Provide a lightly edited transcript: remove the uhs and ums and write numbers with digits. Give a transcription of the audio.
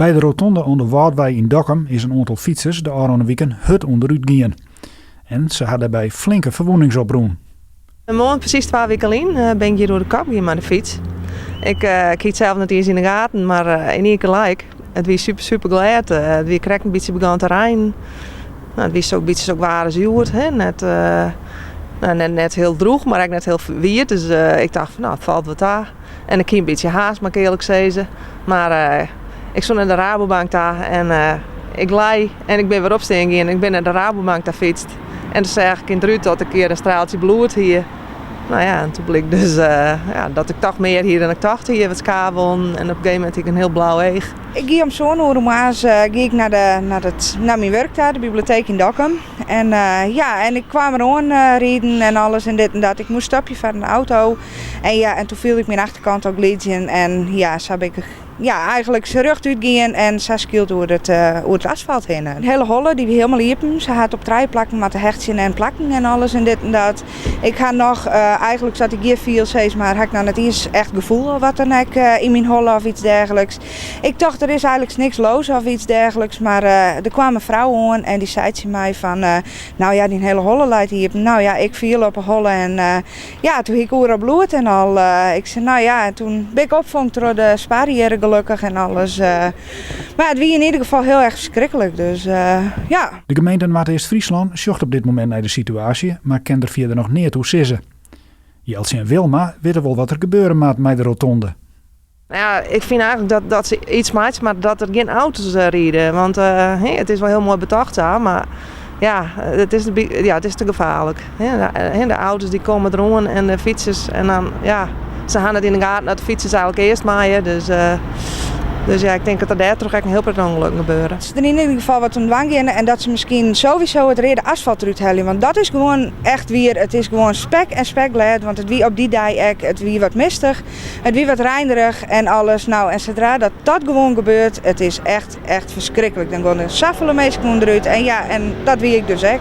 By de rotonde oan de Wâldwei yn Dokkum is in oantal fytsers de ôfrûne wiken hurd ûnderút gien. En se ha dêrby flinke ferwûnings oprûn. Moarn presys twa wike lyn bin ik hjir oer de kop gien mei de fyts. Ik hie it sels net iens yn de gaten, mar yn ien kear lei ik. It wie super super glêd. It wie krekt in bytsje begûn te reinen. No, it wie sok bytsje sok waar as hjoed, hè. Net, no, net, net hiel drûch, mar ek net hiel wiet. Dus ik tocht fan no, it falt wol ta. En ik hie in bytsje haast, moat ik earlik sizze. Mar ik soe nei de Rabobank ta en ik lei en ik bin wer opstean gien. Ik bin nei de Rabobank ta fytst en toen seach ik yn it rút dat ik hjir in straaltsje bloed hie. No ja, en toen bliek dus ja, dat ik toch mear hie dan ik tocht hie, wat skaafwûnen en op in gegeven momint hie ik in hiel blau each. Ik gie om sân oere moarns gie ik nei de, nei it, nei myn wurk ta, de biblioteek yn Dokkum. En ja, en ik kwam der oan riden en alles en dit en dat. Ik moast stopje foar in auto. En ja, en toen fielde ik myn achterkant al glydzjen en ja, sa bin ik ja, eigenlik rjochtút gien en sa skield oer it, oer it asfalt hinne. De hiele holle dy wie hielendal iepen. Se hat op trije plakken moatte hechtsjen en plakken en alles en dit en dat. Ik ha noch, eigenlik sa't ik hjir fiel sis mar, ha ik noch net iens echt gefoel of wat dan ek yn myn holle of iets dergelijks. Ik tocht der is eigenlik niks los of iets dergelijks, mar der kwam in frou oan en dy sei tsjin my fan, nou ja, dyn hiele holle leit iepen. Nou ja, ik fiel op 'e holle en ja, toen hie ik oeral bloed en al. Ik sei, nou ja, en toen bin ik opfongen troch de Spar hjir gelukkig en alles. Mar it wie yn ieder gefal hiel erch ferskriklik, dus ja. De gemeente Noardeast-Fryslân sjocht op dit momint nei de situaasje, mar kin der fierder noch neat oer sizze. Jeltsje en Wilma witte wol wat der gebeure moat mei de rotonde. Nou ja, ik fyn eigenlik dat, dat se iets meitsje moatte dat der gjin auto's ride. Want it is wol hiel moai betocht sa, mar ja, it is, ja, it is te gefaarlik. De auto's dy komme deroan en de fytsers en dan, ja, se ha net yn de gaten dat de fytsers eigenlik earst meie. Dus, dus ja, ik tink dat der dêrtroch ek in hiel protte ûngelokken gebeure. Dat se der yn ieder gefal wat oan dwaan geane en dat se miskien sowieso it reade asfalt derút helje. Want dat is gewoan echt wier, it is gewoan spek en spekglêd. Want it wie op dy dei ek, it wie wat mistich. It wie wat reinerich en alles. Nou, en sadra dat dat gewoan gebeurt, it is echt, echt ferskriklik. Dan gean der safolle minsken ûnderút en ja, en dat wie ik dus ek.